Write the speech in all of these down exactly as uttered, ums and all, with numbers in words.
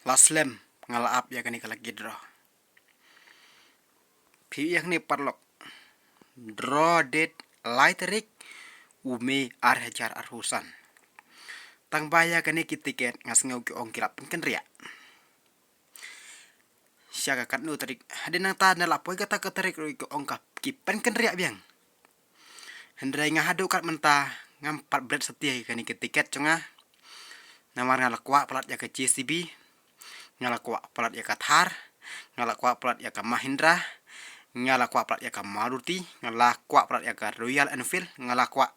la slem nga la ap ïa kane ka lucky draw. Phi ïa kane paralok. Draw date lai tarik u Mei ar hajar arphew san. Tang ba ïa kane ki tiket nga sngew ki ong ki la pynkynriah sha ka katno tarik. Hadien nangta na la poi kata ka tarik ruh ki ong ka ki pynkynriah biang. Hynrei nga haduh kat mynta ngam pat bret satia ïa kane ka tiket jong nga. Namar nga la kwah palat ïa ka J C B, nga la kwah palat ïa ka Thar, nga la kwah palat ïa ka Mahindra, nga la kwah palat ïa ka Maruti, nga la kwah palat ïa ka Royal Enfield, nga la kwah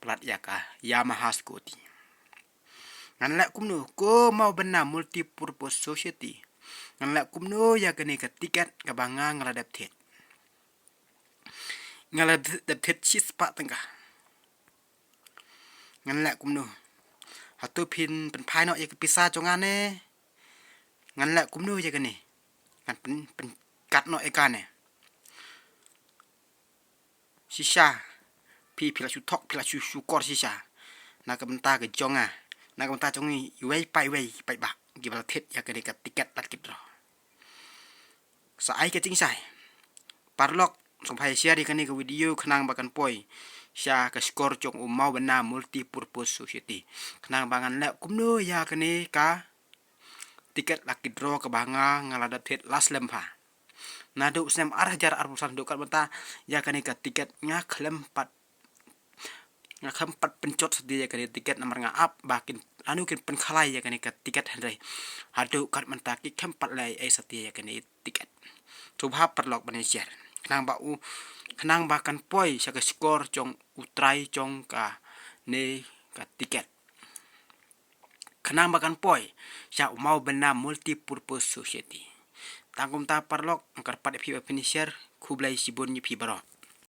palat ïa ka Yamaha scooty. Ngan leh kumno, ko Mawbynna Multipurpose Society, ngan leh kumno ïa kane ka tiket kaba nga nga la dep thied. Nga la dep thied shispah tyngka. Ngan leh kumno, hato phin pynphai noh ïa ka pisa jong nga ne? Ngan leh kumno ïa kane? Ngan pyn pynkat noh ïa kane? Shisha phi phi la shu thok, phi la shu shukor shisha na ka bynta ka jong nga, na ka bynta jong ngi iwei pa iwei paidbah kiba la thied ïa kane ka tiket lucky draw. Sa ai ka jingshai, paralok, sngewbha share ïa kane ka video khnang ba kan poi sha ka shkor jong u Mawbynna Multipurpose Society, khnang ba ngan leh kumno ïa kane ka tiket lucky draw kaba nga nga la dep thied la slem bha. Naduh snem ar hajar arphew san haduh kat mynta, ïa kane ka tiket nga khlem pat, nga khlem pat pynjot satia ïa kane tiket namar nga ap ba kin, lano kin pynkhalai ïa kane ka tiket, hynrei haduh kat mynta ki khlem pat leh ei ei satia ïa kane tiket. Sngewbha paralok ban share khnang ba u, khnang ba kan poi sha ka shkor jong u trai jong kane ka tiket, khnang ba kan poi sha u Mawbynna Multipurpose Society. Tang kumta paralok, nga kyrpad ïa phi ba phin share. Khublei shibun ïa phi baroh.